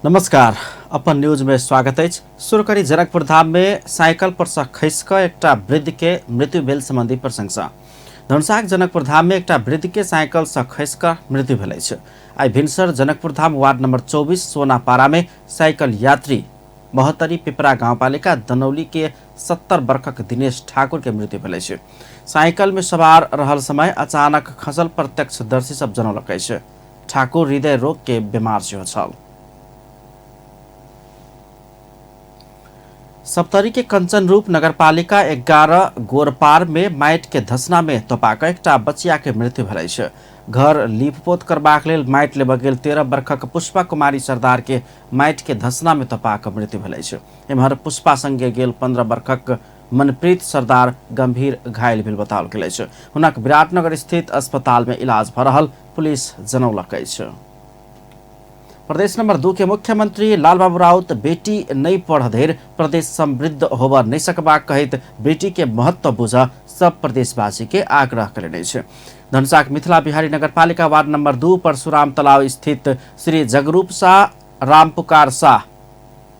नमस्कार, अपन न्यूज में स्वागत अछि। शुरू करी जनकपुर धाम में साइकिल पर से खसि कऽ एकटा वृद्ध के मृत्यु भेल संबंधी प्रसंग। धनुषाक जनकपुर धाम में एकटा वृद्ध के साइकिल से खसि कऽ मृत्यु भेल अछि। आइ भिनसर जनकपुर धाम वार्ड नंबर 24 सोनापारा में साइकिल यात्री महोत्तरी पिपरा गाउँपालिका दनौली के 70 वर्षक दिनेश ठाकुर के मृत्यु भेल अछि। साइकिल में सवार रहल समय अचानक खसल प्रत्यक्षदर्शी सब जनौलक अछि। ठाकुर हृदय रोग के बीमार सेहो छल। सप्तरी के कंचनरूप नगरपालिका 11 गोरपार में माटि के धसना में तपा कऽ एकटा बचिया के मृत्यु भेल अछि। घर लीपपोत करबाक लेल माटि लेबऽ गेल 13 वर्षक पुष्पा कुमारी सरदार के माटि के धसना में तपा कऽ मृत्यु भेल अछि। एम्हर पुष्पा संगे गेल 15 वर्षक मनप्रीत सरदार गंभीर घायल भेल बताओल गेल अछि। हुनक विराटनगर स्थित अस्पताल में इलाज भऽ रहल पुलिस जनौलक अछि। प्रदेश नंबर 2 के मुख्यमंत्री लालबाबू राउत बेटी नहीं पढ़ धरि प्रदेश समृद्ध होबऽ नहीं सकबाक कहैत बेटी के महत्व बुझ सब प्रदेशवासी के आग्रह कयलनि अछि। धनुषाक मिथिला बिहारी नगरपालिका वार्ड नंबर 2 परशुराम तलाव स्थित श्री जगरूप शाह रामपुकार शाह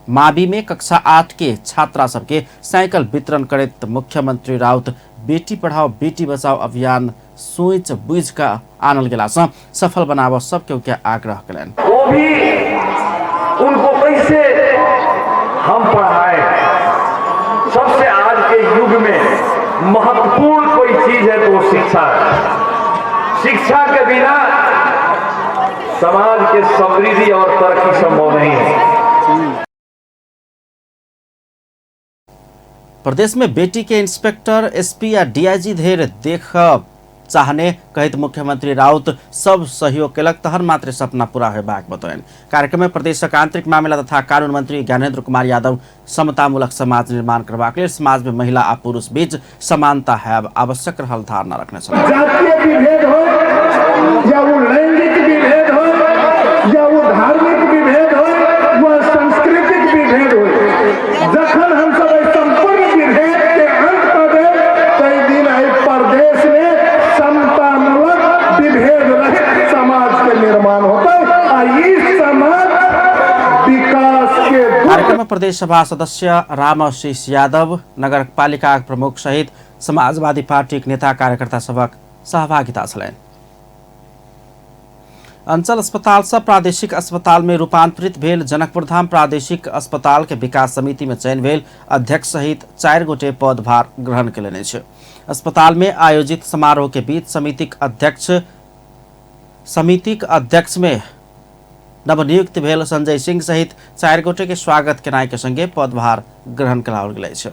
माबी में कक्षा 8 के छात्रा सबके साइकिल वितरण करैत मुख्यमंत्री राउत बेटी पढ़ाओ बेटी बचाओ अभियान सोच बुझ कऽ आनल गेला सँ सफल बनाबऽ सब केओ के आग्रह कयलनि। वो भी उनको कैसे हम पढ़ाएं, सबसे आज के युग में महत्वपूर्ण कोई चीज है तो वो शिक्षा है। शिक्षा के बिना समाज के समृद्धि और तरक्की संभव नहीं है। प्रदेश में बेटी के इंस्पेक्टर, एसपी या डीआईजी धरि देख चाहने कहैत मुख्यमंत्री राउत सब सहयोग केलक तहन मात्र सपना पूरा होयबाक बतौलनि। कार्यक्रम में प्रदेशक आंतरिक मामिला तथा कानून मंत्री ज्ञानेन्द्र कुमार यादव समतामूलक समाज निर्माण करबाक लेल समाज में महिला आ पुरुष बीच समानता हैब आवश्यक रहल धारणा रखने छलाह। जातीय विभेद हो या वो लैंगिक विभेद हो या वो धार्मिक विभेद हो वा सांस्कृतिक विभेद हो, जखन हम सब एहि संपूर्ण विभेद के अंत कऽ देब ताहि दिन एहि प्रदेश में समतामूलक विभेद रहित समाज के निर्माण होतै आ ई समाज विकास के कार्यक्रम में प्रदेश सभा सदस्य रामआशीष यादव, नगरपालिका प्रमुख सहित समाजवादी पार्टीक नेता कार्यकर्ता सबक सहभागिता छलनि। अंचल अस्पताल से प्रादेशिक अस्पताल में रूपांतरित भेल जनकपुरधाम प्रादेशिक अस्पताल के विकास समिति में चयन भेल अध्यक्ष सहित 4 गोटे पदभार ग्रहण कयलनि अछि। अस्पताल में आयोजित समारोह के बीच समितिक अध्यक्ष में नवनियुक्त भेल संजय सिंह सहित 4 गोटे के स्वागत केनाइ के संगे पदभार ग्रहण कराओल गेल अछि।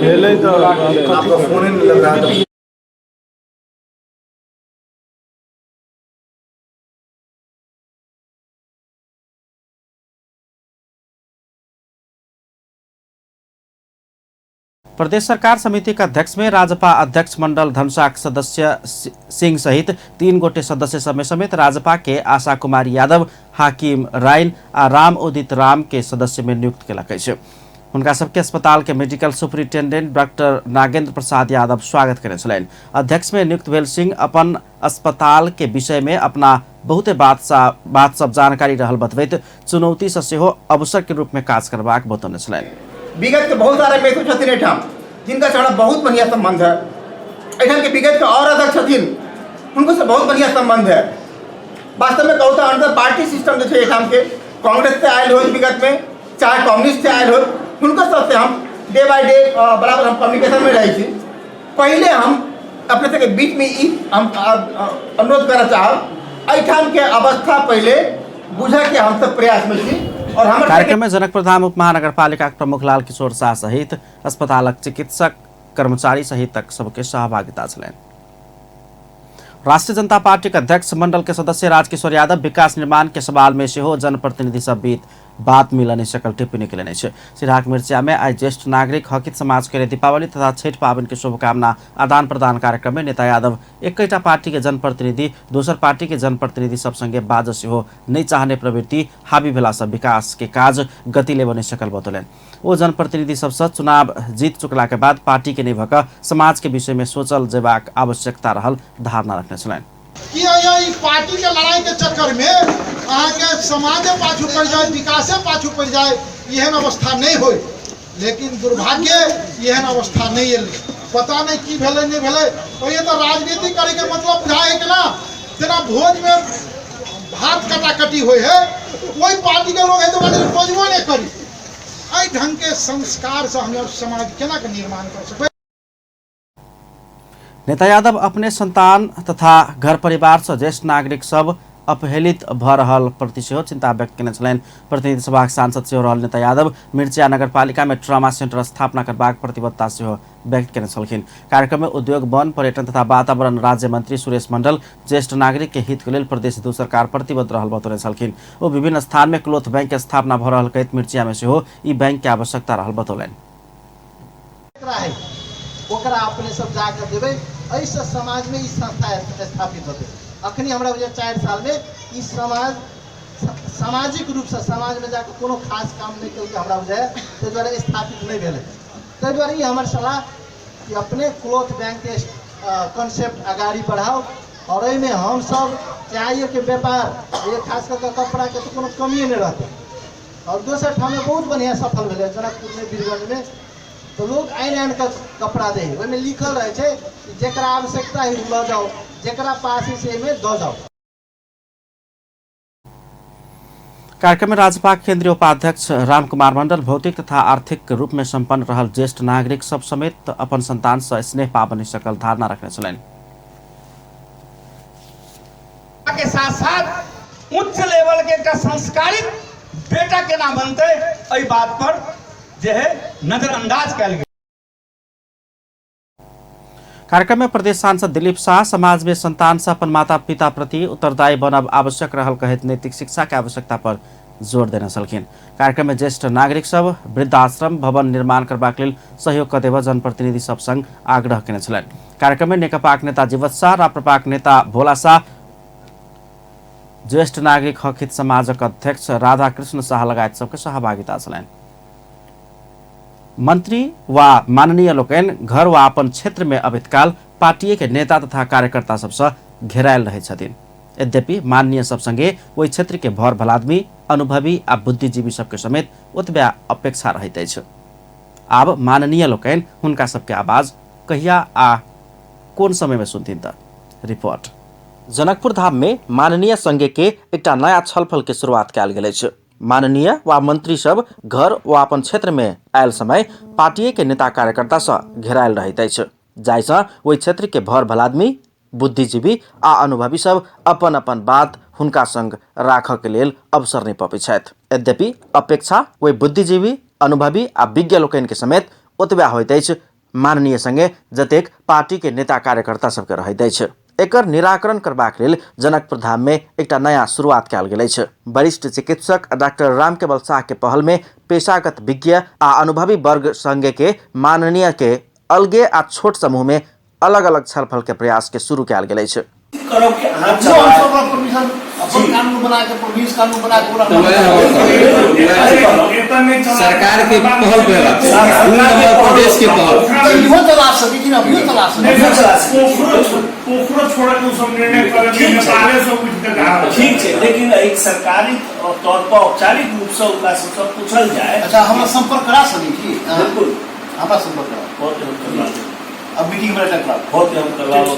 भेलै तऽ आपका फोन ही नहीं लग रहा था। प्रदेश सरकार समिति के अध्यक्ष में राजपा अध्यक्ष मंडल धनुषाक सदस्य सिंह सहित 3 गोटे सदस्य समेत समेत राजपा के आशा कुमारी यादव, हाकिम राइन आ राम उदित राम के सदस्य में नियुक्त केलक अछि। हुनका सबके अस्पताल के medical superintendent doctor Nagendra Prasad Yadav स्वागत कयने छलनि। अध्यक्ष में नियुक्त भेल सिंह अपन अस्पताल के विषय में अपना बहुते बात सब जानकारी रहल बतबैत चुनौती से सेहो अवसर के रूप में काज करबाक बतौने छलनि। विगत के बहुत सारा मेसो छथिन एहिठाम जिनका से हमरा बहुत बढ़िया संबंध है। एहिठाम के विगत के और अध्यक्ष छथिन हुनको से बहुत बढ़िया संबंध है। वास्तव में कहू तो अंडर पार्टी सिस्टम जे छै एहिठाम के कांग्रेस से आयल हो विगत में, चाहे कम्युनिस्ट से आयल हो, हुनको सबसे हम डे बाय डे बराबर हम कम्युनिकेशन में रहै छी। पहले हम अपने सबके बीच में ई हम अनुरोध करऽ चाहब, एहिठाम के अवस्था पहले बुझे के हम सब प्रयास में छी। और हमर कार्यक्रम में जनकपुरधाम उप महानगरपालिका प्रमुख लाल किशोर शाह सहित अस्पतालक चिकित्सक कर्मचारी सहितक सबके सहभागिता छलनि। राष्ट्रीय जनता पार्टी के अध्यक्ष मंडल के सदस्य राजकिशोर यादव विकास निर्माण के सवाल में सेहो जनप्रतिनिधि सब बीच बात मिल नहि सकल टिप्पणी केलनि अछि। सिरहाक मिर्चिया में आइ ज्येष्ठ नागरिक हकित समाज के दीपावली तथा छठि पाबनि के शुभकामना आदान प्रदान कार्यक्रम में नेता यादव एकैटा पार्टी के जनप्रतिनिधि दोसर पार्टी के जनप्रतिनिधि सब संगे बाज सेहो नहि चाहने प्रवृत्ति हावी भेला सँ विकास के काज गति लेबऽ नहि सकल बतौलनि। ओ जनप्रतिनिधि सबसँ चुनाव जीत चुकला के बाद पार्टी के नहि भऽ कऽ समाज के विषय में सोचल जेबाक आवश्यकता रहल धारणा रखने छलनि। कि अहाँ ई पार्टी के लड़ाई के चक्कर में अहाँके समाजे पाछू पड़ि जाए, विकासे पाछू पड़ि जाए, एहन अवस्था नहि होय। लेकिन दुर्भाग्य एहन अवस्था नहि एलै। पता नहि की भेलै नहि भेलै। ओहिए तऽ राजनीति करैके मतलब बुझाइ है केना, जेना भोजमे भात कटाकटी होइ है, ओहि पार्टीके लोग है तऽ ओकरा बजबो नहि करी। एहि ढङ्गके संस्कारसँ हम समाज केना के निर्माण कऽ सकबै। नेता यादव अपने संतान तथा घर परिवार से ज्येष्ठ नागरिक सब अपहेलित भ रहल प्रति सेहो चिंता व्यक्त केने छलनि। प्रतिनिधि सभाक सांसद सेहो रहल नेता यादव मिर्चिया नगरपालिका में ट्रामा सेंटर स्थापना करबाक प्रतिबद्धता सेहो व्यक्त केने छलखिन। कार्यक्रम में उद्योग, वन, पर्यटन तथा वातावरण राज्य मंत्री सुरेश मंडल ज्येष्ठ नागरिक के हित के लेल प्रदेश दू सरकार प्रतिबद्ध रहल बतौने छलखिन। ओ विभिन्न स्थान में क्लोथ बैंक के स्थापना भ रहल कहैत मिर्चिया में सेहो ई बैंक के आवश्यकता रहल बतौलनि। जेकरा है ओकरा अपने सब जाके देबै, एहिसँ समाजमे ई संस्था स्थापित होतै। अखनी हमरा बुझाइए 4 सालमे ई समाज सामाजिक रूपसँ समाजमे जाके कोनो खास काम नहि केलकै हमरा बुझाइए, ताहि दुआरे स्थापित नहि भेलै। ताहि दुआरे ई हमर सलाह कि अपने क्लोथ बैंकके कॉन्सेप्ट अगाडि बढ़ाउ और एहिमे हमसब चाहे कि व्यापार ये खास कऽ कऽ कपड़ाके तऽ कोनो कमिए नहि रहतै। और दोसर ठाममे बहुत बढ़िआँ सफल भेलै, जनकपुरमे, बीरगंजमे, तऽ लोक आनि आनि कऽ कपड़ा दै हइ, ओहिमे लिखल रहै छै कि जकरा आवश्यकता हइ ओ लऽ जाउ, जकरा पास हइ से एहिमे दऽ जाउ। कार्यक्रम में राजपा केंद्रीय उपाध्यक्ष रामकुमार मंडल भौतिक तथा आर्थिक रूप में संपन्न रहल ज्येष्ठ नागरिक सब समेत अपन संतान से स्नेह पाबनि सकल धारणा रखने छलनि। के साथ साथ उच्च लेवल के एकटा संस्कारित बेटा केना बनतै एहि बात पर जे है नजरअंदाज कयल गेल। कार्यक्रम में प्रदेश सांसद दिलीप शाह समाज में संतान से अपन माता पिता प्रति उत्तरदायी बनब आवश्यक रहल कहैत नैतिक शिक्षा के आवश्यकता पर जोर देने छलखिन। कार्यक्रम में ज्येष्ठ नागरिक सब वृद्धाश्रम भवन निर्माण करबाक लेल सहयोग कऽ देबऽ जनप्रतिनिधि सब संग आग्रह केने छलनि। कार्यक्रम में नेकपाक नेता जीवत शाह, राप्रपाक नेता भोला शाह, ज्येष्ठ नागरिक हक हित समाजक अध्यक्ष राधाकृष्ण शाह लगायत सबके सहभागिता छलनि। मंत्री वा माननीय लोकनि घर वा अपन क्षेत्र में अबैत काल पार्टीए के नेता तथा कार्यकर्ता सबसँ घेरायल रहैत छथिन। यद्यपि माननीय सब संगे ओहि क्षेत्र के भर भलादमी, अनुभवी आ बुद्धिजीवी सबके समेत ओतबे अपेक्षा रहैत अछि। आब माननीय लोकनि हुनका सबके आवाज कहिया आ कोन समय में सुनथिन त रिपोर्ट। जनकपुर धाम में माननीय संगे के एकटा नया छलफल के शुरुआत कयल गेल अछि। माननीय वा मंत्री सब घर वा अपन क्षेत्र में आयल समय पार्टीए के नेता कार्यकर्ता सँ घेरायल रहैत अछि, जाहिसँ ओहि क्षेत्र के भर भलादमी, बुद्धिजीवी आ अनुभवी सब अपन अपन बात हुनका संग राखऽ के लेल अवसर नहि पबैत छथि। यद्यपि अपेक्षा ओहि बुद्धिजीवी, अनुभवी आ विज्ञ लोकनि के समेत ओतबे होइत अछि माननीय संगे जतेक पार्टी के नेता कार्यकर्ता सबके रहैत अछि। एकर निराकरण करबाक लेल जनकपुर धाम में एकटा नया शुरुआत कयल गेल अछि। वरिष्ठ चिकित्सक डॉक्टर रामकेवल साह के पहल में पेशागत विज्ञ आ अनुभवी वर्ग संगे के माननीय के अलगे आ छोट समूह में अलग अलग छलफल के प्रयास के शुरू कयल गेल अछि। करब कि अहाँ जो हम सब परमिशन अपन कानून बना के प्रोविंस कानून बना के सरकार के पहल पे दू नंबर प्रदेश के पहल इहो चला सकै कि अभियो चला सकै अभियो चला सकै पोखरो छोड़े के सब निर्णय करे ठीक छै। नेपाले से उठ के जा रहल ठीक छै, लेकिन एक सरकारी तौर पर औपचारिक रूप से ओकरा सबसँ पूछल जाय। अच्छा, हमरा संपर्क करा सकै छी? बिल्कुल। हमरा संपर्क करा। बहुत हम करवा देब। अब मीटिंग में करवा बहुत हम करवाबो।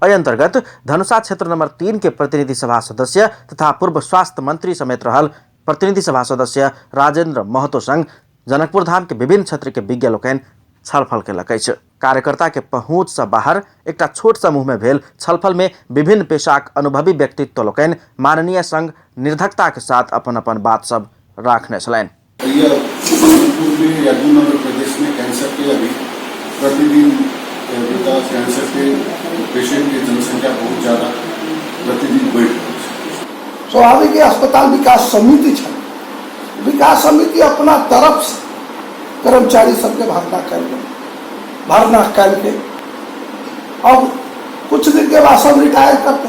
एहि अंतर्गत धनुषा क्षेत्र नंबर 3 के प्रतिनिधि सभा सदस्य तथा पूर्व स्वास्थ्य मंत्री समेत रहल प्रतिनिधि सभा सदस्य राजेंद्र महतो संग जनकपुर धाम के विभिन्न क्षेत्र के विज्ञ लोकनि छलफल केलक अछि। कार्यकर्ता के पहुंच से बाहर एकटा छोट समूह में भेल छलफल में विभिन्न पेशाक अनुभवी व्यक्तित्व लोकनि माननीय संग निर्धकता के साथ अपन अपन बात सब राखने छलनि। जनकपुर में या 2 नंबर प्रदेश में कैंसर के अभी प्रतिदिन कैंसर के पेशेंट के जनसंख्या बहुत ज़्यादा प्रतिदिन बढ़ि रहल छै। स्वाभाविक अस्पताल विकास समिति छल, विकास समिति अपना तरफ से कर्मचारी सबके भर्ना कयल गेल, भर्ना कयल गेल। अब कुछ दिन के बाद सब रिटायर करते,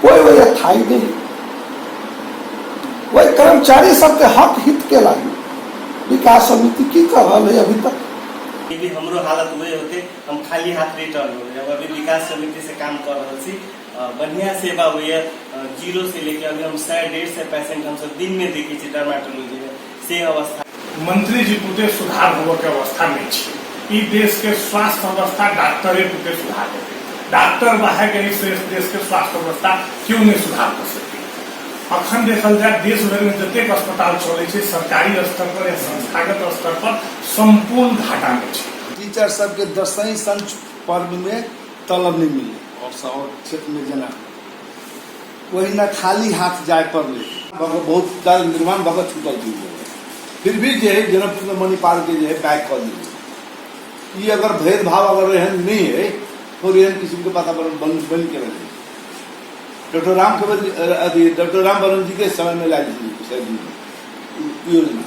कोई वही थाई नहीं। वही कर्मचारी सबके हक हित के लागी विकास समिति की कर रहा है अभी तक? भी हमरो हालत वही होते, हम खाली हाथ रिटर्न हो गए। हम अभी विकास समिति से काम कर रहा छी, बढ़िया सेवा हुई है। जीरो से लेके अभी हम 100-150 पेशेंट हम सब दिन में देखे छी डर्माटोलॉजी में, से अवस्था। मंत्री जी पुते सुधार होबऽ के अवस्था नहीं छै। ई देश के स्वास्थ्य अवस्था डॉक्टरे पुते सुधार हेतै। डॉक्टर बाहर के इस देश के स्वास्थ्य अवस्था क्यों नहीं सुधार कर सके? अखन देखल जाए देश भरि में जतेक अस्पताल चलै छै सरकारी स्तर पर या संस्थागत स्तर पर, संपूर्ण घाटा में छै। टीचर सबके दसई संच पर्व में तलब नहीं मिले और और क्षेत्र में जना ओहिना खाली हाथ जाय पड़लै। बहुत ज्यादा निर्माण भऽ कऽ छूटल चलि गेलै, फिर भी जे है जनकपुर मणिपाल के जे है बैक कऽ दियै। ई अगर भेदभाव अगर एहन नहि है तो एहन किस्म के वातावरण बन के रहै। डॉक्टर राम केवल अथी डॉक्टर राम वरण जी के समय में लायल छलै योजना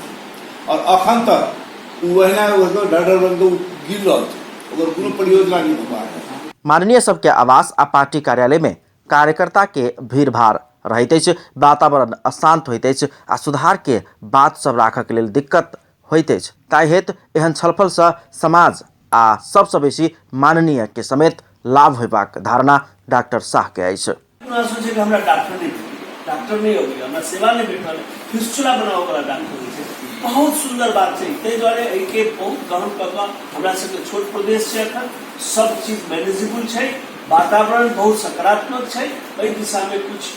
और अखन तक ओ ओहिना डर बन के गिर रहल छै, ओकर कोनो परियोजना नहि भऽ रहल। माननीय सबके आवास आ पार्टी कार्यालय में कार्यकर्ता के भीड़भाड़ रहैत अछि, वातावरण अशांत होइत अछि आ सुधार के बात सब राखऽ के लेल दिक्कत होइत अछि। ताहि हेतु एहन छलफल सँ समाज आ सबसँ बेसी माननीय के समेत लाभ होयबाक धारणा डाक्टर साह के अछि। गुनासो छै कि हमरा डॉक्टर नहि भेटल, डॉक्टर नहि अबैया, हमरा सेवा नहि भेटल, फिस्टुला बनाबऽ वाला डॉक्टर होइ छै। बहुत सुन्दर बात छै। ताहि दुआरे एहिके बहुत गहन कऽ कऽ हमरा सबके छोट प्रदेश छै, एखन सब चीज मैनेजेबल छै, वातावरण बहुत सकारात्मक छै। एहि दिशामे किछु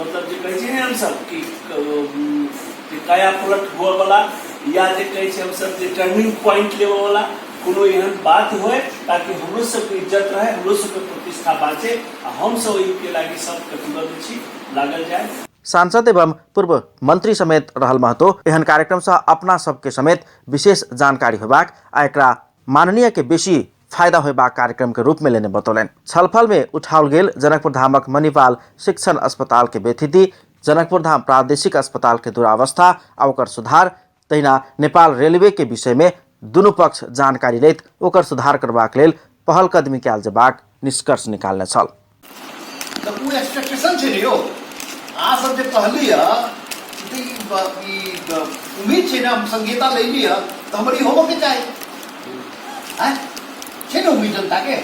मतलब जे कहै छियै ने हमसब कि जे काया पलट हुअ वाला या जे कहै छै हमसब जे टर्निंग पॉइंट लेबऽ वाला कोनो एहन बात होय, ताकि हमरो सबके इज्जत रहे, हमरो सबके प्रतिष्ठा बाँचे आ हमसब एहिके लागि सब प्रतिबद्ध छी, लागल जाय। सांसद एवं पूर्व मंत्री समेत रहल महतो एहन कार्यक्रम सँ अपना सबके समेत विशेष जानकारी होयबाक आ एकरा माननीय के बेसी फायदा होयबाक कार्यक्रम के रूप में लेने बतौलनि। छलफल में उठाओल गेल जनकपुर धामक मणिपाल शिक्षण अस्पताल के बेथिति, जनकपुर धाम प्रादेशिक अस्पताल के दुरावस्था आ ओकर सुधार, तहिना नेपाल रेलवे के विषय में दुनू पक्ष जानकारी लैत ओकर सुधार करबाक लेल पहल कदमी कयल जेबाक निष्कर्ष निकालने छल। तऽ ओ एक्सपेक्टेशन छै ने यौ, अहाँ सब जे कहली हँ तऽ ई उम्मीद छै ने, हम संहिता लैली हँ तऽ हमर ई होबऽके चाही। आँय, छै ने उम्मीद जनताके?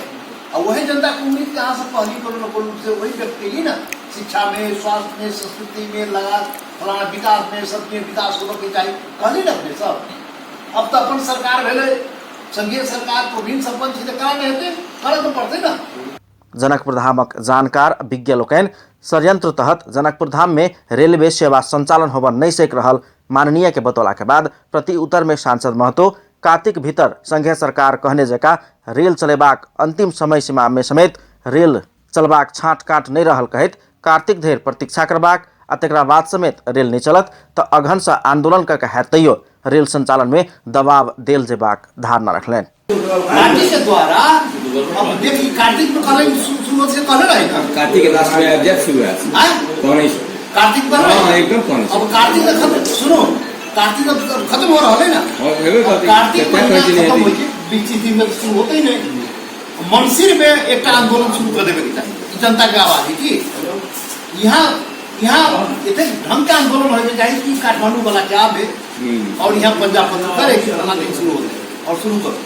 आ वही जनताके उम्मीदके अहाँ सब कहली कोनो ने कोनो रूपसँ वही व्यक्त केली ने, शिक्षामे, स्वास्थ्यमे, संस्कृतिमे, लगा फलाना विकासमे, सबमे विकास होबऽके चाही कहली ने अपने सब। अब तऽ अपन सरकार भेलै, संघीय सरकार, प्रवीण सम्पन्न छै तऽ केना नहि हेतै? करऽ तऽ पड़तै ने। जनकपुर धामक जानकार विज्ञ लोकनि षड्यंत्र तहत जनकपुर धाम में रेलवे सेवा संचालन होबऽ नहि सकि रहल माननीय के बतौला के बाद प्रति उत्तर में सांसद महतो कार्तिक भीतर संघीय सरकार कहने जकाँ रेल चलेबाक अंतिम समय सीमा में समेत रेल चलबाक छाँट काट नहि रहल कहैत कार्तिक धरि प्रतीक्षा करबाक आ तकरा बाद समेत रेल नहि चलत तऽ अगहन सँ आंदोलन कऽ के हैत तैयो रेल संचालन में दबाव देल जेबाक धारणा रखलनि। पार्टी के द्वारा अब देखी कार्तिक में कहले शुरू से कहले रहे ना। कार्तिक के लास्ट में अध्यक्ष हुआ है। आय? कहने से। कार्तिक कहले हाँ, एकदम कहने से। अब कार्तिक तो खत्म, सुनो, कार्तिक अब खत्म हो रहा है ना। हाँ, हेबे अब करतै। कार्तिक कते महीना कहै छै खत्म नहि होइ छै, 20 दिन में शुरू होते ही नहीं। मंसिर में एक आंदोलन शुरू कर देवे के चाही, ई जनता के आवाज है कि यहाँ यहाँ एते ढंग के आंदोलन होए के चाही कि काठमांडू वाला के आवे और यहाँ पंजाब पत्र करे कि फलाना दिन शुरू हो गए और शुरू करो।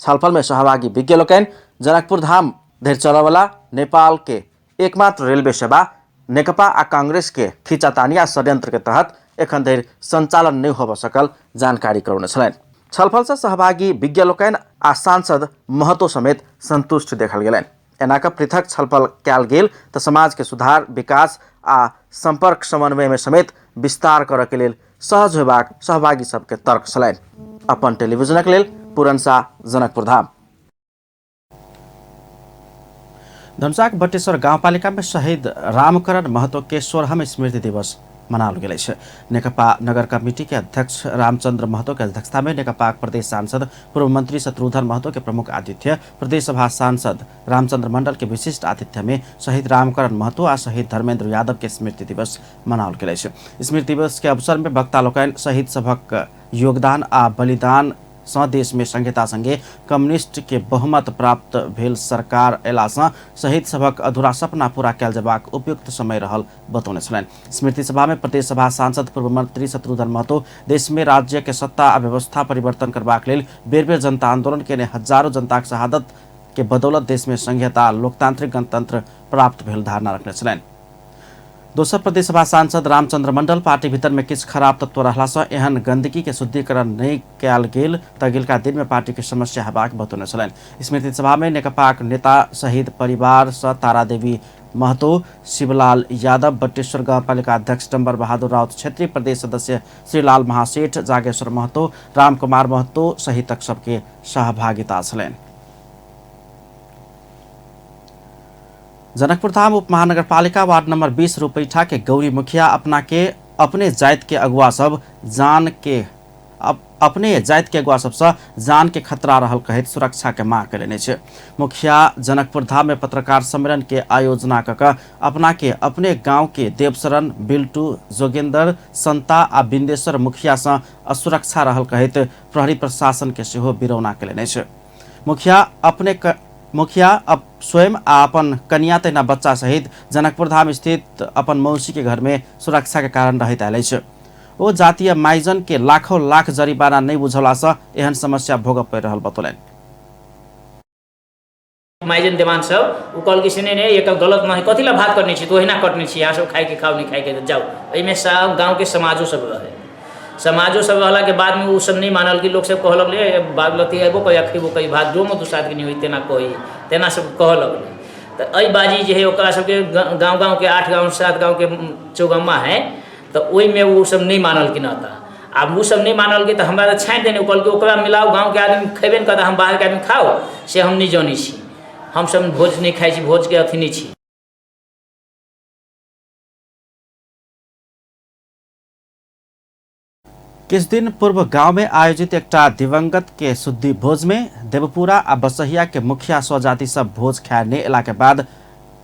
छलफल में सहभागी विज्ञ लोकनि जनकपुर धाम धरि चलऽवला नेपाल के एकमात्र रेलवे सेवा नेकपा आ कांग्रेस के खींचातानी आ षड्यंत्र के तहत एखन धरि संचालन नहि होबऽ सकल जानकारी करौने छलनि। छलफल सँ सहभागी विज्ञ लोकनि आ सांसद महतो समेत संतुष्ट देखल गेलनि। एना कऽ पृथक छलफल कयल गेल तऽ समाज के सुधार, विकास आ संपर्क समन्वय में समेत विस्तार करऽ के लेल सहज होयबाक सहभागी सबके तर्क छलनि। अपन टेलीविजनक लेल पूरन शाह, जनकपुर धाम। धनुषाक बटेश्वर गाउँपालिका में शहीद रामकरण महतो के 16 स्मृति दिवस मनाओल गेल अछि। नेकपा नगर कमिटी के अध्यक्ष रामचंद्र महतो के अध्यक्षता में नेकपा प्रदेश सांसद पूर्व मंत्री शत्रुघ्न महतो के प्रमुख आतिथ्य, प्रदेश सभा सांसद रामचंद्र मंडल के विशिष्ट आतिथ्य में शहीद रामकरण महतो आ शहीद धर्मेंद्र यादव के स्मृति दिवस मनाओल गेल अछि। स्मृति दिवस के अवसर में वक्ता लोकनि शहीद सभक योगदान आ बलिदान सँ देश में संहिता संगे कम्युनिस्ट के बहुमत प्राप्त भेल सरकार अयला सँ शहीद सभक अधूरा सपना पूरा कयल जयबाक उपयुक्त समय रहल बतौने छलनि। स्मृति सभा में प्रदेश सभा सांसद पूर्व मंत्री शत्रुघ्न महतो देश में राज्य के सत्ता आ व्यवस्था परिवर्तन करबाक लेल बेर बेर जनता आंदोलन केने हजारों जनताक शहादत के बदौलत देश में संघीयता लोकतांत्रिक गणतंत्र प्राप्त भेल धारणा रखने छलनि। दोसर प्रदेश सभा सांसद रामचंद्र मंडल पार्टी भीतर में किछु खराब तत्व रहला सँ एहन गंदगी के शुद्धिकरण नहि कयल गेल त गिलका दिन में पार्टी के समस्या हेबाक बतौने छलनि। स्मृति सभा में नेकपाक नेता शहीद परिवार सँ तारा देवी महतो, शिवलाल यादव, बटेश्वर गाउँपालिका अध्यक्ष डम्बर बहादुर राउत, क्षेत्रीय प्रदेश सदस्य श्रीलाल महासेठ, जागेश्वर महतो, रामकुमार महतो सहितक सबके सहभागिता छलनि। जनकपुरधाम उप महानगरपालिका वार्ड नंबर 20 रुपैठा के गौरी मुखिया अपना के अपने जाति के अगुआ सब जान के अपने जाति के अगुआ सबसँ जान के खतरा रहल कहैत सुरक्षा के मांग कयने छै। मुखिया जनकपुरधाम में पत्रकार सम्मेलन के आयोजना क अपना के अपने गांव के देवशरण, बिल्टू, जोगेंद्र, संता आ बिंदेश्वर मुखिया सँ असुरक्षा रहल कहैत प्रहरी प्रशासन के सेहो बिरौना कयने छै। मुखिया अब स्वयं आ अपन कनिया तहिना बच्चा सहित जनकपुरधाम स्थित अपन मौसी के घर में सुरक्षा के कारण रहैत आयल अछि। ओ जातीय माइजन के लाखों लाख जरिमाना नहीं बुझला से एहन समस्या भोग पड़ि रहल बतौलनि। माइजन देवान सब ओ कहलकै से नहीं एक गलत नहीं, कथी ला भात कटने छी, तो ओहिना कटने छी, यहाँ सब खाइके खाओ नहीं खाइके जाओ। एहिमे सब गाँवके समाजो सब रहे, समाजो सब रहला के बाद में वो सब नहीं मानल कि लोग सब कह लगले बाग लती अबो कही खेबो कही भात जो मत दुसाद के नहीं होई तेना कही तेना सब कह लगले। तो एहि बाजी जे है ओकरा सबके गाँव गाँव के 8 गाँव 7 गाँव के चौगम्मा है, तो ओहिमे वो सब नहीं मानलखिन। आब वो सब नहीं मानलकै तऽ हमरा तऽ छाँटि देने, कहलकै ओकरा मिलाओ गाँवके आदमी खेबे नहि करता, हम बाहरके आदमी खाओ से हम नहीं जानै छी, हमसब भोज नहीं खाइ छी, भोजके अथी नहीं छी। किछु दिन पूर्व गांव में आयोजित एकटा दिवंगत के शुद्धि भोज में देवपुरा आ बसहिया के मुखिया स्वजाति सब भोज खाए नहि अयला के बाद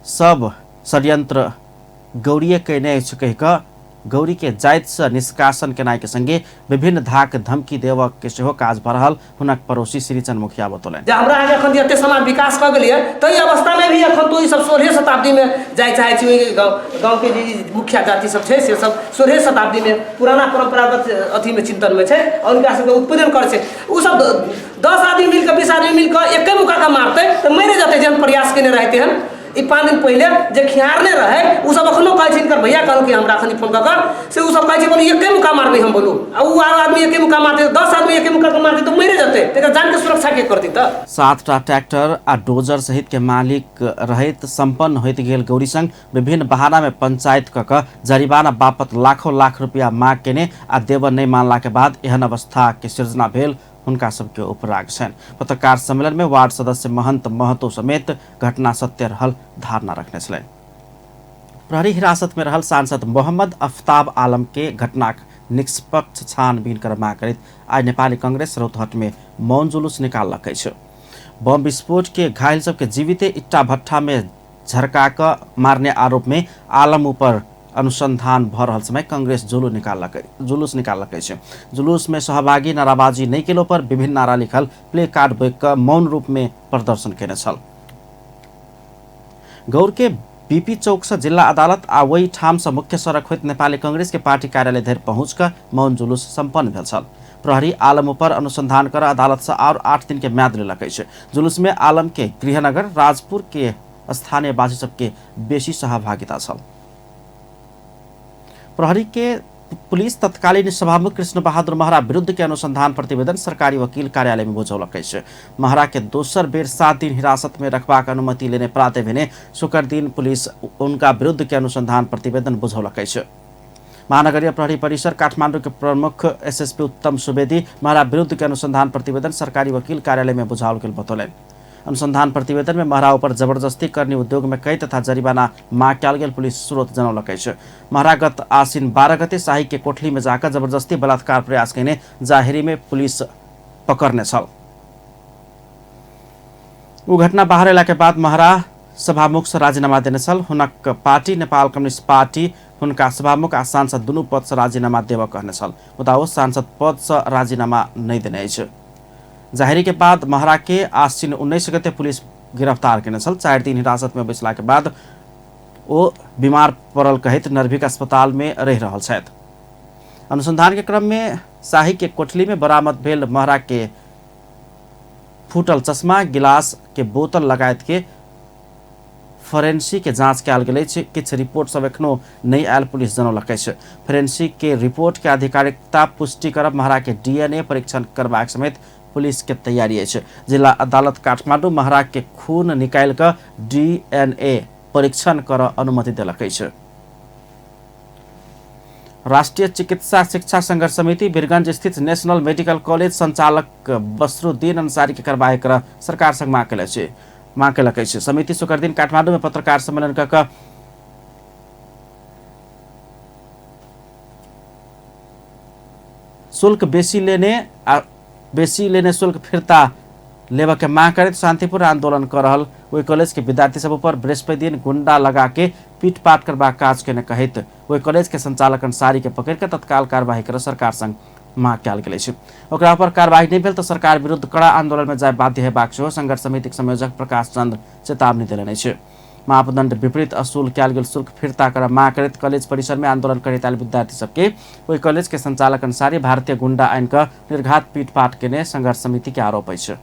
सब षड्यंत्र गौरीये कयने अछि कहि कऽ गौरी के जाति से निष्कासन केनाइ के संगे विभिन्न धाक धमकी देवक के सेहो काज भऽ रहल हुनक पड़ोसी श्रीचंद मुखिया बतौलनि। जे हमरा अहाँके एखन एते समाज विकास कऽ गेलियै ताहि अवस्थामे भी एखन तो ई सब 16 शताब्दीमे जाय चाहै छी। ओहि गाँवके जे मुखिया जाति सब छै से सब 16 शताब्दीमे पुराना परम्परागत अथीमे चिन्तनमे छै और हुनका सबके उत्पीड़न करै छै। ओ सब 10 आदमी मिलके 20 आदमी मिलके एके मुकाके मारतै तऽ मरि जेतै, जेहन प्रयास केने रहते हन। ई 5 दिन पहिले जे खिहारने रहे ओ सब अखनो कहै छै, हिनकर भैया कहलकै हमरा अखन फोन कऽ कऽ से ओ सब कहै छै बोलू एके मुका मारबै हम बोलू, आ ओ आरो आदमी एके मुका मारतै, 10 आदमी एके मुका मारतै तऽ मरि जेतै, तकर जानके सुरक्षा के करतै। तऽ 7टा ट्रैक्टर आ डोजर सहित के मालिक रहैत संपन्न होइत गेल गौरी संग विभिन्न बहाना में पंचायत कऽ कऽ जरिमाना बापत लाखों लाख रुपया मांग केने आ देवर नहि मानला के बाद एहन अवस्था के सृजना भेल हुनका सबके उपराग छनि। पत्रकार सम्मेलन में वार्ड सदस्य महंत महतो समेत घटना सत्य रहल धारणा रखने छलनि। प्रहरी हिरासत में रहल सांसद मोहम्मद अफ्ताब आलम के घटनाक निष्पक्ष छानबीन कर मांग करैत आइ नेपाली कांग्रेस रौतहट में मौन जुलूस निकाललक अछि। बम विस्फोट के घायल सबके जीविते इट्टा भट्ठा में झरका कऽ मारने आरोप में आलम ऊपर अनुसंधान भऽ रहल समय कांग्रेस जुलूस निकाललक अछि। जुलूस में सहभागी नाराबाजी नहि केलो पर विभिन्न नारा लिखल प्ले कार्ड बोकि कऽ मौन रूप में प्रदर्शन केने छल। गौर के बीपी चौक से जिला अदालत आ ओहि ठाम से मुख्य सड़क होइत नेपाली कांग्रेस के पार्टी कार्यालय धरि पहुँच कऽ मौन जुलूस सम्पन्न भेल छल। प्रहरी आलम ऊपर अनुसंधान कर अदालत से और 8 दिन के म्याद लेलक अछि। जुलूस में आलम के गृहनगर राजपुर के स्थानीय वासी सबके बेसी सहभागिता छल। प्रहरी के पुलिस तत्कालीन सभामुख कृष्ण बहादुर महरा विरुद्ध के अनुसंधान प्रतिवेदन सरकारी वकील कार्यालय में बुझौलक अछि। महरा के दोसर बेर 7 दिन हिरासत में रखबाक अनुमति लेने प्रात भेने शुक्र दिन पुलिस उनका विरुद्ध के अनुसंधान प्रतिवेदन बुझौलक अछि। महानगरीय प्रहरी परिसर काठमांडू के प्रमुख एसएसपी उत्तम सुवेदी महरा विरुद्ध के अनुसंधान प्रतिवेदन सरकारी वकील कार्यालय में बुझाओल गेल बतौलनि। अनुसंधान प्रतिवेदन में महरा ऊपर जबरदस्ती करनी उद्योग में कैद तथा जरिमाना माग कयल गेल पुलिस स्रोत जनौलक अछि। महरा गत आसिन 12 गते शाही के कोठली में जाकर जबरदस्ती बलात्कार प्रयास कयने जाहिरी में पुलिस पकड़ने छल। ओ घटना बाहर अयला के बाद महरा सभामुख से राजीनामा देने छल। हुनक पार्टी नेपाल कम्युनिस्ट पार्टी हुनका सभामुख आ सांसद दुनू पद से राजीनामा देबऽ कहने छल, मुदा ओ सांसद पद से राजीनामा नहि देने अछि। जाहिरी के बाद महरा के आश्विन 19 गते पुलिस गिरफ्तार केने छल। 4 दिन हिरासत में बैसला के बाद ओ बीमार पड़ल कहैत नर्भिक अस्पताल में रहि रहल छथि। अनुसंधान के क्रम में शाही के कोठली में बरामद भेल महरा के फूटल चश्मा, गिलास के बोतल लगायत के फोरेंसिक के जांच कयल गेल अछि। किछु रिपोर्ट सब एखनो नहि आयल पुलिस जनौलक अछि। फोरेंसिक के रिपोर्ट के आधिकारिकता पुष्टि करब महरा के डीएनए परीक्षण करबाक समेत पुलिस के तैयारी अछि। जिला अदालत काठमांडू महरा के खून निकालि कऽ डीएनए परीक्षण कर अनुमति देलक अछि। राष्ट्रीय चिकित्सा शिक्षा संघर्ष समिति वीरगंज स्थित नेशनल मेडिकल कॉलेज संचालक बसरुद्दीन अंसारी के कार्रवाई कर सरकार संग मांग केलक अछि। समिति शुक्रदिन काठमांडू में पत्रकार सम्मेलन कऽ शुल्क बेसी लेने शुल्क फिर्ता लेबऽ के मांग करैत शांतिपूर्ण आंदोलन कर रहल ओहि कॉलेज के विद्यार्थी सब ऊपर बृहस्पति दिन गुंडा लगा के पीटपाट करबाक काज केने कहैत ओहि कॉलेज के संचालक अंसारी के पकड़ के तत्काल कार्रवाई कर सरकार संग मांग कयल गेल अछि। ओकरा पर कार्रवाई नहि भेल तऽ सरकार विरुद्ध कड़ा आंदोलन में जाय बाध्य हेबाक सेहो संघर्ष समितिक संयोजक प्रकाश चंद्र चेतावनी देलनि अछि। मापदंड विपरीत असूल कयल गेल शुल्क फिर्ता कर मांग करैत कॉलेज परिसर में आंदोलन करैत आयल विद्यार्थी सबके ओहि कॉलेज के संचालक अंसारी भारतीय गुंडा आइन कऽ निर्घात पीटपाट केने संघर्ष समिति के आरोप अछि।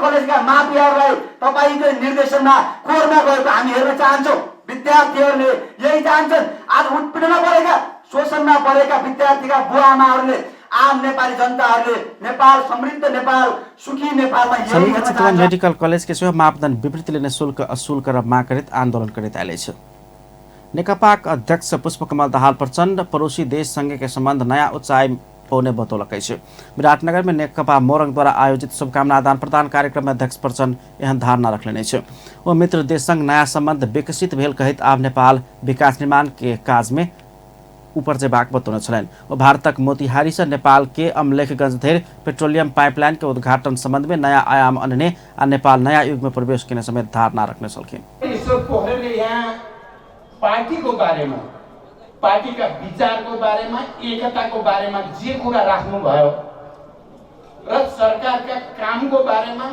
कलेजका माफियाहरूलाई तपाईको निर्देशनमा कोरमा गएको हामी हेर्न चाहन्छौँ। विद्यार्थीहरूले यही चाहन्छन्। आज उत्पीडनमा परेका, शोषणमा परेका विद्यार्थीका बुवा आमाहरूले, आम नेपाली जनताहरूले नेपाल समृद्ध नेपाल, सुखी नेपालमा यही समिति चितवन मेडिकल कॉलेज के सेहो मापदंड विपरीत लेने शुल्क असूल कर मांग करैत आंदोलन करैत आयल अछि। नेकपाक अध्यक्ष पुष्पकमल दाहाल प्रचण्ड पड़ोसी देश संगे के संबंध नयाँ ऊंचाई पौने बतौलक अछि। विराटनगर में नेकपा मोरंग द्वारा आयोजित शुभकामना आदान प्रदान कार्यक्रम में अध्यक्ष प्रचण्ड एहन धारणा रखलनि अछि। ओ मित्र देश संग नया संबंध विकसित भेल कहैत आब नेपाल विकास निर्माण के काज में ऊपर जेबाक बतौने छलनि। ओ भारतक मोतिहारी से नेपाल के अमलेखगंज धरि पेट्रोलियम पाइपलाइन के उद्घाटन संबंध में नया आयाम अनने आ नेपाल नया युग में प्रवेश केने समेत धारणा रखने छलखिन। ईश्वर पोखरेलले यहाँ पार्टीको बारेमा, पार्टीका विचारको बारेमा, एकताको बारेमा जे कुरा राख्नुभयो र सरकारका कामको बारेमा,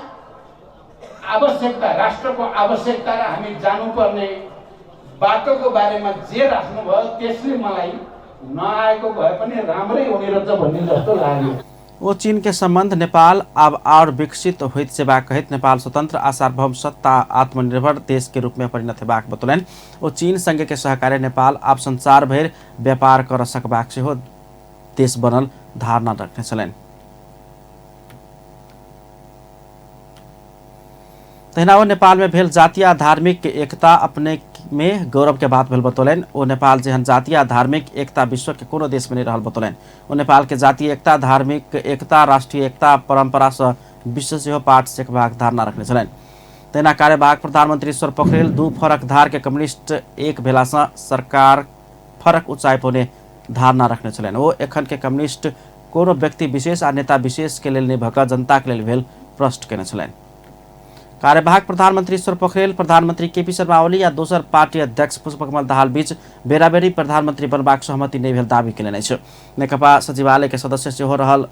आवश्यकता, राष्ट्रको आवश्यकता र हामी जानुपर्ने बाटोको बारेमा जे राख्नुभयो त्यसले मलाई नआएको भए पनि राम्रै हुने रहेछ भन्ने जस्तो लाग्यो। ओ चीन के संबंध नेपाल अब और विकसित होइत जेबाक कहैत नेपाल स्वतंत्र आ सार्वभौम सत्ता आत्मनिर्भर देश के रूप में परिणत हेबाक बतौलनि। ओ चीन संगे के सहकार्य नेपाल आब संसार भरि व्यापार कर सकबाक सेहो देश बनल धारणा रखने छलनि। तहिना ओ नेपाल में भेल जातीय आ धार्मिक एकता अपने में गौरव के बात भेल बतौलनि। ओ नेपाल जेहन जातीय आ धार्मिक एकता विश्व के कोनो देश में नहीं रहल बतौलनि। ओ नेपाल के जातीय एकता, धार्मिक एकता, राष्ट्रीय एकता परंपरा से विश्व सेहो पाठ सीखबाक धारणा रखने छलनि। तहिना कार्यवाहक प्रधानमंत्री ईश्वर पोखरेल दू फरक धार के कम्युनिस्ट एक भेलासँ सरकार फरक ऊंचाई पौने धारणा रखने छलनि। ओ एखन के कम्युनिस्ट कोनो व्यक्ति विशेष आ नेता विशेष के लेल नहि भऽ कऽ जनता के लेल भेल प्रश्न केने छलनि। कार्यवाहक प्रधानमंत्री ईश्वर पोखरेल, प्रधानमंत्री केपी शर्मा ओली आ दोसर पार्टी अध्यक्ष पुष्पकमल दाहाल बीच बेराबेरी प्रधानमंत्री बनबाक सहमति नहि भेल दावी केलनि अछि। नेकपा सचिवालय के सदस्य सेहो रहल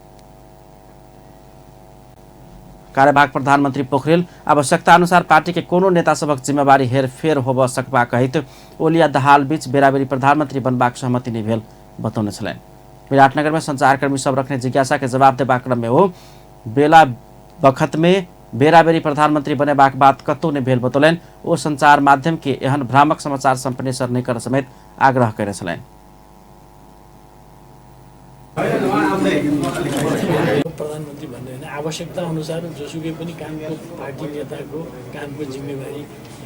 कार्यवाहक प्रधानमंत्री पोखरेल आवश्यकता अनुसार पार्टी के कोनो नेता सभक जिम्मेवारी हेरफेर होबऽ सकबाक कहैत ओली आ दाहाल बीच बेराबेरी प्रधानमंत्री बनबाक सहमति नहि भेल बतौने छलनि। विराटनगर में संचारकर्मी सब रखने जिज्ञासा के जवाब देबाक क्रम में ओ बेला बखत में बेराबेरी प्रधानमंत्री बनेबाक बात कतौ नहि भेल बतौलनि। ओ संचार माध्यम के एहन भ्रामक समाचार सम्प्रेषण नहि करऽ समेत आग्रह कयने छलनि। प्रधानमन्त्री भन्ने होइन, आवश्यकता अनुसार जोसुकै पनि कामको पार्टी नेताको कामको जिम्मेवारी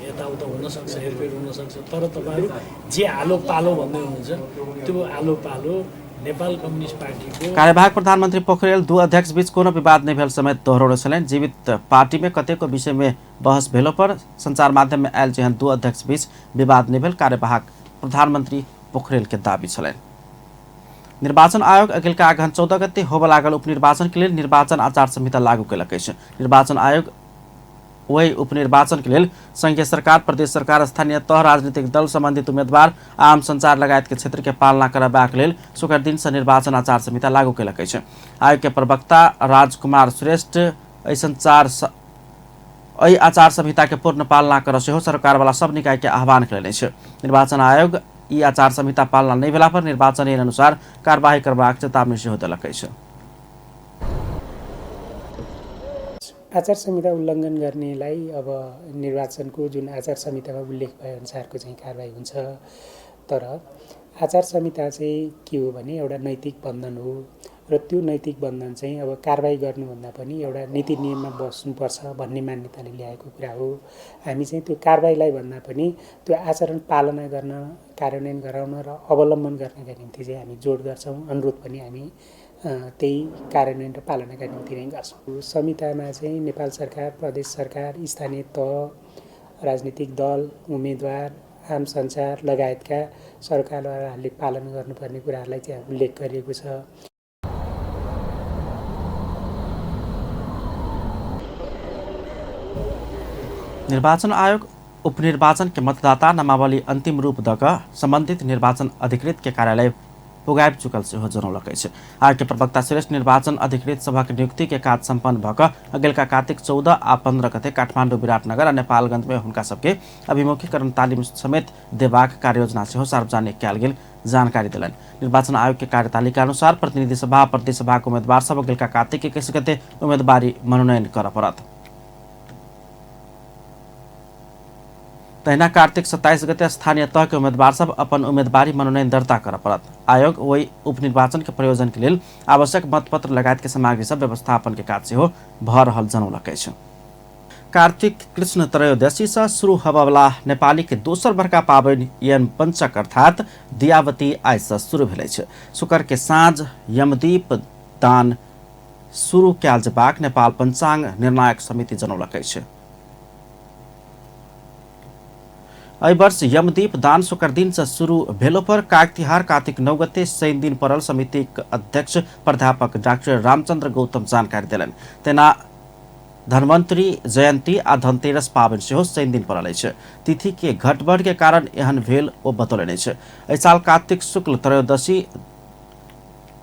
यताउता हुनसक्छ, हेरफेर हुनसक्छ। तर तपाईँहरू जे आलो पालो भन्दै हुनुहुन्छ त्यो आलो पालो नेपाल कम्युनिस्ट पार्टीको कार्यवाहक प्रधानमन्त्री पोखरेल दू अध्यक्ष बीच कोनो विवाद नहि भेल समेत दोहरौने छलनि। जीवित पार्टी में कतेको विषय में बहस भेलो पर संचार माध्यम में आयल जेहन दू अध्यक्ष बीच विवाद नहि भेल कार्यवाहक प्रधानमन्त्री पोखरेल के दावी छलनि। निर्वाचन आयोग अगिलका अगहन 14 गते होबय लागल उपनिर्वाचन के लेल निर्वाचन आचार संहिता लागू केलक अछि। निर्वाचन आयोग ओहि उपनिर्वाचन के लेल संघीय सरकार, प्रदेश सरकार, स्थानीय तह, राजनीतिक दल, संबंधित उम्मीदवार, आम संचार लगायत के क्षेत्र के पालना करबाक लेल शुक्र दिन से निर्वाचन आचार संहिता लागू केलक अछि। आयोग के प्रवक्ता राजकुमार श्रेष्ठ एहि आचार संहिता के पूर्ण पालना कर सेहो सरकार वाला सब निकाय के आह्वान केलनि अछि। निर्वाचन आयोग ई आचार संहिता पालना नहि भेला पर निर्वाचन ऐन अनुसार कार्यवाही करबाक चेतावनी सेहो देलक अछि। आचार संहिता उल्लङ्घन गर्नेलाई अब निर्वाचनको जुन आचार संहितामा उल्लेख भए अनुसारको चाहिँ कारवाही हुन्छ। तर आचार संहिता चाहिँ के हो भने एउटा नैतिक बन्धन हो र त्यो नैतिक बन्धन चाहिँ अब कारवाही गर्नुभन्दा पनि एउटा नीति नियममा बस्नुपर्छ भन्ने मान्यताले ल्याएको कुरा हो। हामी चाहिँ त्यो कारवाहीलाई भन्दा पनि त्यो आचरण पालना गर्न, कार्यान्वयन गराउन र अवलम्बन गर्नका निम्ति चाहिँ हामी जोड गर्छौँ। अनुरोध पनि हामी त्यही कार्यान्वयन र पालनाका निम्ति नै गर्छौँ। संहितामा चाहिँ नेपाल सरकार, प्रदेश सरकार, स्थानीय तह, राजनीतिक दल, उम्मेदवार, आम सञ्चार लगायतका सरकारवालाहरूले पालन गर्नुपर्ने कुराहरूलाई चाहिँ उल्लेख गरिएको छ। निर्वाचन आयोग उपनिर्वाचन के मतदाता नामावली अंतिम रूप दक संबंधित निर्वाचन अधिकृत के कार्यालय पुगाबि चुकल सेहो जनौलक अछि। आयोग के प्रवक्ता श्रेष्ठ निर्वाचन अधिकृत सभक नियुक्ति के काज सम्पन्न भऽ कऽ अगिलका कार्तिक 14 आ 15 गते काठमाडौँ, विराटनगर आ नेपालगंज में हुनका सबके अभिमुखीकरण तालिम समेत देबाक कार्ययोजना सेहो सार्वजनिक कयल गेल जानकारी देलनि। निर्वाचन आयोग के कार्यतालिका अनुसार प्रतिनिधि सभा, प्रदेश सभाक उम्मीदवार सब अगिलका कार्तिक 21 गते उम्मीदवारी मनोनयन करऽ पड़त। तहिना कार्तिक 27 गते स्थानीय तह के उम्मीदवार सब अपन उम्मीदवारी मनोनयन दर्ता करऽ पड़त। आयोग ओहि उपनिर्वाचन के प्रयोजन के लेल आवश्यक मतपत्र लगायत के सामग्री सब व्यवस्थापन के काज सेहो भऽ रहल जनौलक अछि। कार्तिक कृष्ण त्रयोदशी से शुरू होबयवला नेपाली के दोसर बड़का पाबनि यम पंचक अर्थात दियावती आइ से शुरू भेल अछि। शुक्र के साँझ यमदीप दान शुरू कयल जेबाक नेपाल पंचांग निर्णायक समिति जनौलक अछि। एहि वर्ष यमदीप दान शुक्र दिन से शुरू भेलो पर काग तिहार कार्तिक 9 गते शनि दिन पड़ल समितिक अध्यक्ष प्राध्यापक डाक्टर रामचंद्र गौतम जानकारी देलनि। तेना धन्वंतरी जयंती आ धनतेरस पाबनि सेहो शनि दिन पड़ल अछि। तिथि के घटबढ़ के कारण एहन भेल ओ बतौलनि अछि। एहि साल कार्तिक शुक्ल त्रयोदशी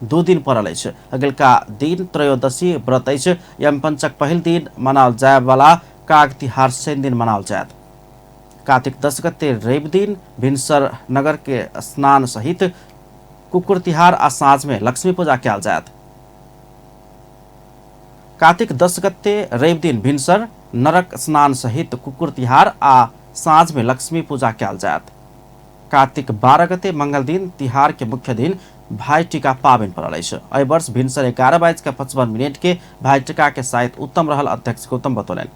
2 दिन पड़ल अछि। अगिलका दिन त्रयोदशी व्रत अछि। यमपंचक पहिल दिन मनाओल जायवला काग तिहार शनि दिन मनाओल जायत। कार्तिक 10 गते रवि दिन भिनसर नगर के स्नान सहित कुकुर तिहार आ साँझ में लक्ष्मी पूजा कयल जायत। कार्तिक 10 गते रवि दिन भिनसर नरक स्नान सहित कुकुर तिहार आ साँझ में लक्ष्मी पूजा कयल जायत। कार्तिक 12 गते मंगल दिन तिहार के मुख्य दिन भाई टीका पाबनि पड़ल अछि। एहि वर्ष भिनसर 11:55 के भाई टीका के साइत उत्तम रहल अध्यक्ष गौतम बतौलनि।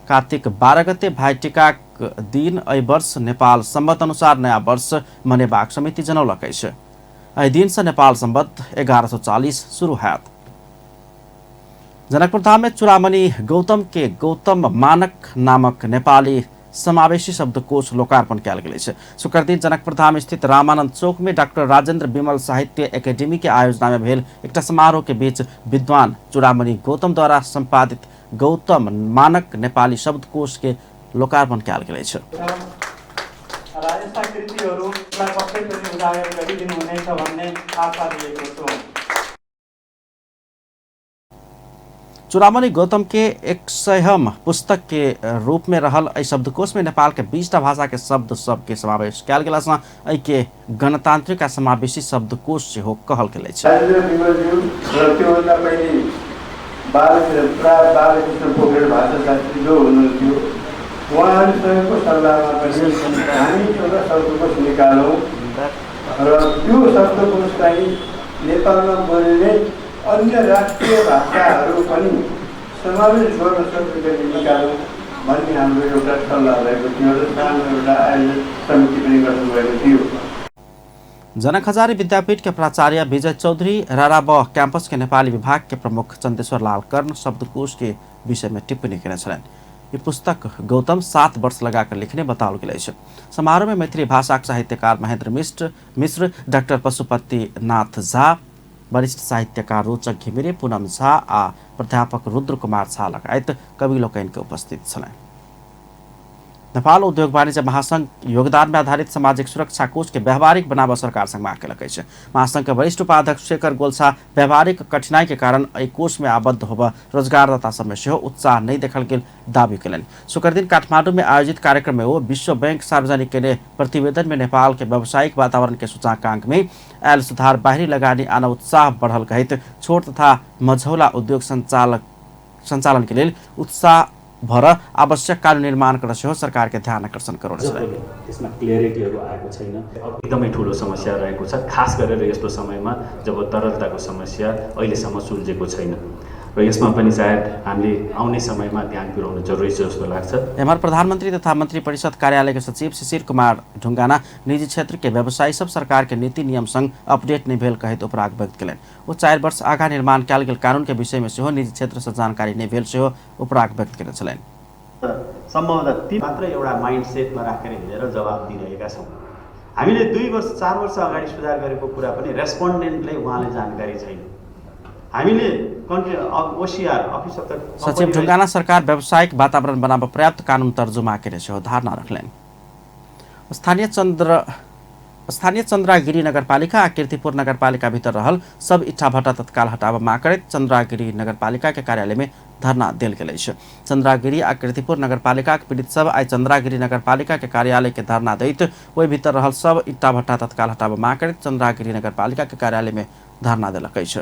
कार्तिक 12 गते भाई टीका दिन एहि वर्ष नेपाल सम्वत अनुसार नयाँ वर्ष मनेबाक समिति जनौलक अछि। एहि दिन से नेपाल सम्वत 1140 शुरू होयत। जनकपुर धाम में चूड़ामणि गौतम के गौतम मानक नामक नेपाली समावेशी शब्दकोश लोकार्पण कयल गेल अछि। शुक्र दिन जनकपुर धाम स्थित रामानंद चौक में डॉक्टर राजेंद्र विमल साहित्य एकेडमी के आयोजना में भेल एकटा समारोह के बीच विद्वान चूड़ामणि गौतम द्वारा संपादित गौतम मानक नेपाली शब्दकोश के लोकार्पण कयल गेल अछि। चूड़ामणि गौतम के 100म पुस्तक के रूप में रहल एहि शब्दकोश में नेपाल के 20टा भाषा के शब्द सब के समावेश कयल गेला सँ एहि के गणतांत्रिक आ समावेशी शब्दकोश सेहो कहल गेल अछि। बालकृष्ण पोखरेल भाषाशास्त्री जो हुनुहुन्थ्यो उहाँहरूसँगको सल्लाहमा पनि हामी एउटा शब्दकोश निकालौँ र त्यो शब्दकोश चाहिँ नेपालमा बोलिने अन्य राष्ट्रिय भाषाहरू पनि समावेश गर्न सक्ने गरी निकालौँ भन्ने हाम्रो एउटा सल्लाह रहेको थियो र सानो एउटा आयोजक समिति पनि गठन भएको थियो। जनक हजारे विद्यापीठ के प्राचार्य विजय चौधरी राराब कैंपस के नेपाली विभाग के प्रमुख चंदेश्वर लाल कर्ण शब्दकोश के विषय में टिप्पणी केने छलनि। ई पुस्तक गौतम 7 वर्ष लगाकर लिखने बताओल गेल अछि। समारोह में मैथिली भाषाक साहित्यकार महेंद्र मिश्र, डॉक्टर पशुपति नाथ झा, वरिष्ठ साहित्यकार रोचक घिमिरे, पूनम झा आ प्राध्यापक रुद्र कुमार झा लगायत कवि लोकनि के उपस्थित छलनि। नेपाल उद्योग वाणिज्य महासंघ योगदान में आधारित सामाजिक सुरक्षा कोष के व्यवहारिक बनाबऽ सरकार संग मांग केलक अछि। महासंघ के वरिष्ठ उपाध्यक्ष शेखर गोलछा व्यवहारिक कठिनाई के कारण एहि कोष में आबद्ध होबऽ रोजगारदाता सब में सेहो उत्साह नहीं देखल गेल दावी केलनि। शुक्रदिन काठमांडू में आयोजित कार्यक्रम में ओ विश्व बैंक सार्वजनिक केने प्रतिवेदन में नेपाल के व्यावसायिक वातावरण के सूचकांक में आयल सुधार, बाहरी लगानी आन उत्साह बढ़ल कहैत छोट तथा मझौला उद्योग संचालन के लेल उत्साह भर आवश्यक कानून निर्माण कर सेहो सरकार के ध्यान आकर्षण गराउने छलनि। त्यसमा क्लियरिटीहरू आएको छैन, एकदमै ठुलो समस्या रहेको छ, खास गरेर यस्तो समयमा जब तरलताको समस्या अहिलेसम्म सुल्झेको छैन र यसमा पनि सायद हामीले आउने समयमा ध्यान पुर्याउनु जरुरी छ जस्तो लाग्छ। एम्हर प्रधानमन्त्री तथा मन्त्री परिषद कार्यालय के सचिव शिशिर कुमार ढुंगाना निजी क्षेत्र के व्यवसायी सब सरकार के नीति नियम संग अपडेट नहीं भेल कहैत उपराग व्यक्त केलनि। ओ 4 वर्ष आगा निर्माण कयल गेल कानून के विषय में सेहो निजी क्षेत्र से जानकारी नहीं भेल सेहो उपराग व्यक्त केने छलनि। सम्भवतः ती मात्र एउटा माइन्ड सेटमा राखेर हिँडेर जवाब दिइरहेका छौँ। हामीले 2 वर्ष 4 वर्ष अगाडि सुधार गरेको कुरा पनि रेस्पोन्डेन्टले उहाँले जानकारी छैन। हामीले ओसीआर अफिस अफ the सचिव ढुंगाना सरकार व्यावसायिक वातावरण बनाब पर्याप्त कानून तर्जुमा केने सेहो धारणा रखलनि। स्थानीय चन्द्रागिरी नगरपालिका आ कीर्तिपुर नगरपालिका भीतर रहल सब इट्ठा भट्टा तत्काल हटाब माग करैत चन्द्रागिरी नगरपालिका के कार्यालय में धरना देल गेल अछि। चन्द्रागिरी आ कीर्तिपुर नगरपालिका के पीड़ित सब आइ चन्द्रागिरी नगरपालिका के कार्यालय के धरना दैत ओहि भीतर रहल सब इट्टा भट्टा तत्काल हटाब माग करैत चन्द्रागिरी नगरपालिका के कार्यालय में धरना देलक अछि।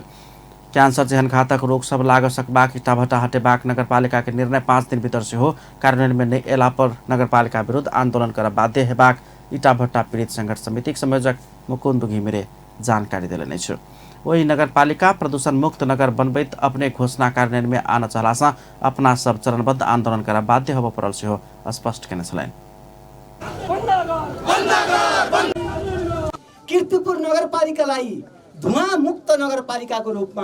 कैंसर जेहन घातक रोग सब लाग सकबाक इट्टा भट्टा हटेबाक नगरपालिका के निर्णय 5 दिन भीतर सेहो कार्यान्वयन में नहि एला पर नगरपालिका विरुद्ध आंदोलन करब बाध्य हेबाक इट्टा भट्टा पीड़ित संघर्ष समितिक संयोजक मुकुंद घिमिरे जानकारी देलनि अछि। ओहि नगरपालिका प्रदूषण मुक्त नगर बनबैत अपने घोषणा कार्यान्वयन में आनऽ चाहलासँ अपना सब चरणबद्ध आंदोलन करब बाध्य होबऽ पड़ल सेहो स्पष्ट केने छलनि। कीर्तिपुर नगरपालिकालाई धुवाँ मुक्त नगरपालिकाको रूपमा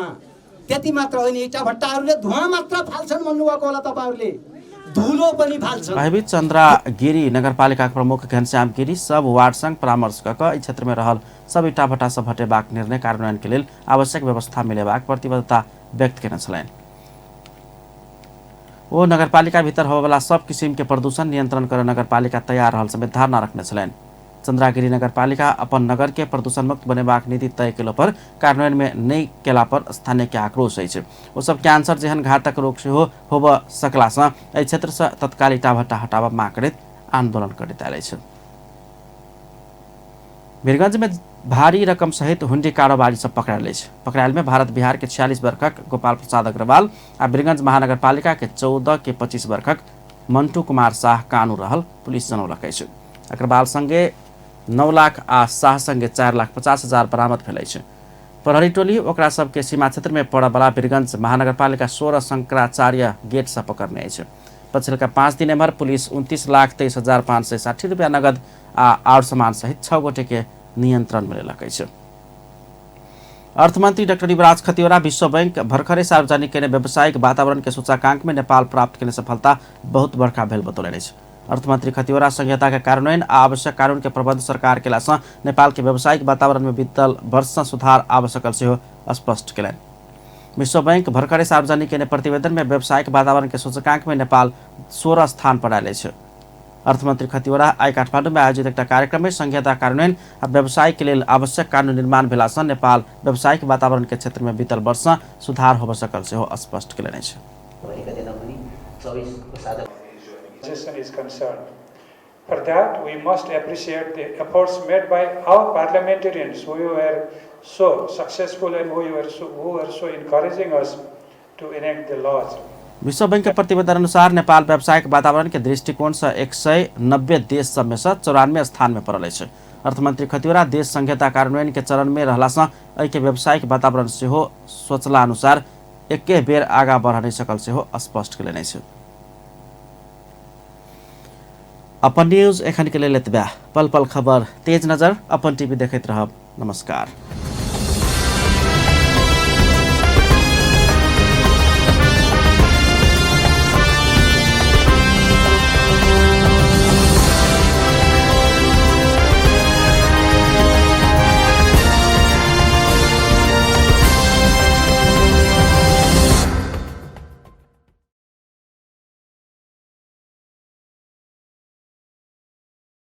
त्यति मात्र होइन, इट्टा भट्टाहरूले धुवाँ मात्र फाल्छन् भन्नुभएको होला तपाईँहरूले, धुलो पनि फाल्छन्। एहिबीच चन्द्रागिरी नगरपालिका प्रमुख घनश्याम गिरी सब वार्ड संग परामर्श कऽ कऽ एहि क्षेत्र में रहल सब इट्टा भट्टा सब हटेबाक निर्णय कार्यान्वयन के लेल आवश्यक व्यवस्था मिलेबाक प्रतिबद्धता व्यक्त केने छलनि। ओ नगरपालिका भीतर होबयवला सब किसिम के प्रदूषण नियंत्रण कर नगरपालिका तैयार रहल समेत धारणा रखने छलनि। चन्द्रागिरी नगरपालिका अपन नगर के प्रदूषण मुक्त बनेबाक नीति तय केलो पर कार्यान्वयन में नहि केला पर स्थानीय के आक्रोश अछि। ओ सब कैंसर जेहन घातक रोग सेहो होबऽ सकलासँ एहि क्षेत्र से तत्काल इट्टा भट्टा हटाबऽ माग करैत आंदोलन करैत आयल अछि। वीरगंज में भारी रकम सहित हुंडी कारोबारी सब पकड़ायल अछि। पकड़ायल में भारत बिहार के 46 वर्षक गोपाल प्रसाद अग्रवाल आ वीरगंज महानगरपालिका के 14 के 25 वर्षक मंटू कुमार शाह कानू रहल पुलिस जनौलक अछि। अग्रवाल संगे 9 लाख आ शाह संगे 4,50,000 बरामद भेल अछि। प्रहरी टोली ओकरा सबके सीमा क्षेत्र में पड़यवला वीरगंज महानगरपालिका 16 शंकराचार्य गेट से पकड़ने अछि। पछिलका 5 दिन एम्हर पुलिस 29,23,560 रुपया नगद आ आओर सामान सहित 6 गोटे के नियंत्रण में लेलक अछि। अर्थमंत्री डाक्टर युवराज खतिवड़ा विश्व बैंक भर्खरे सार्वजनिक केने व्यावसायिक वातावरण के सूचकांक में नेपाल प्राप्त केने सफलता बहुत बड़का भेल बतौलनि अछि। अर्थमंत्री खतिवड़ा संहिता के कार्यान्वयन आ आवश्यक कानून के प्रबंध सरकार केलासँ नेपाल के व्यावसायिक वातावरण में बीतल वर्षसँ सुधार आबि सकल सेहो स्पष्ट केलनि। विश्व बैंक भर्खरे सार्वजनिक केने प्रतिवेदन में व्यावसायिक वातावरण के सूचकांक में नेपाल 16 स्थान पर आयल अछि। अर्थमंत्री खतिवड़ा आइ काठमांडू में आयोजित एकटा कार्यक्रम में संहिता कार्यान्वयन आ व्यवसाय के लेल आवश्यक कानून निर्माण भेलासँ नेपाल व्यावसायिक वातावरण के क्षेत्र में बीतल वर्षसँ सुधार होबऽ सकल सेहो स्पष्ट केलनि अछि। is concerned. For that, we must appreciate the efforts made by our parliamentarians who were so successful and who were so encouraging us to enact the laws. विश्व बैंक के प्रतिवेदन अनुसार नेपाल व्यावसायिक वातावरण के दृष्टिकोण से 190 देश सब में से 94 स्थान में पड़ल अछि। अर्थमंत्री खतिवड़ा देश संहिता कार्यान्वयन के चरण में रहलासँ एहि के व्यावसायिक वातावरण सेहो सोचला अनुसार एके बेर आगा बढ़ नहि सकल सेहो स्पष्ट केलनि अछि। अपन न्यूज एखन के लेल एतबे। पल पल खबर तेज नजर अपन टीवी देखैत रहब। नमस्कार।